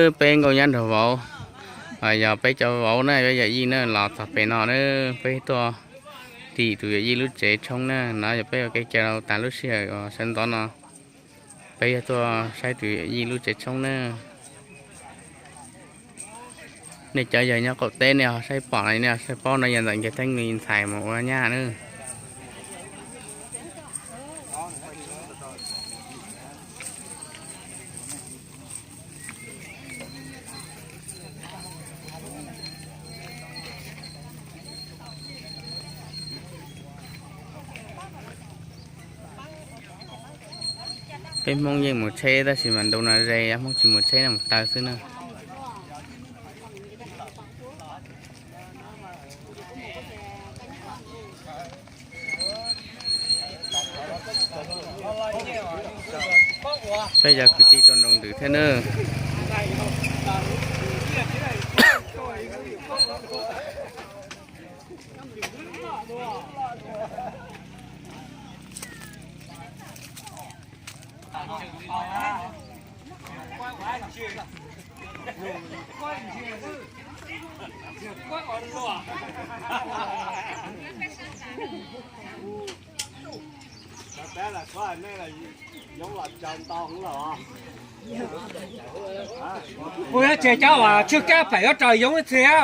Peb nkauj nyab nraug vauv, yog peb cov vauv na, peb yawm yij na los txog pem no na, peb tuaj tim tus yawm yij lub tsev tshoob na, no yog peb ua kev cai rau tas lub sij hawm uas sawv ntxov no, peb yog tuaj saib tus yawm yij lub tsev tshoob na. Nej cov yog nyob qaum teb nej ho saib pom, nej ho saib paub no yog ntawm Nkiag Theeb li ntxhais mus ua nyab na. Peb Hmoob yeej mus tsheb tab sis mas ntu no ze, Hmoob tsis mus tsheb no mus taw xwb na. Peb cov kwv tij tuaj nroo ntws thiab na. Kuv yuav tseg cov uas tsw kab pem yuav raws yoov ib txhia.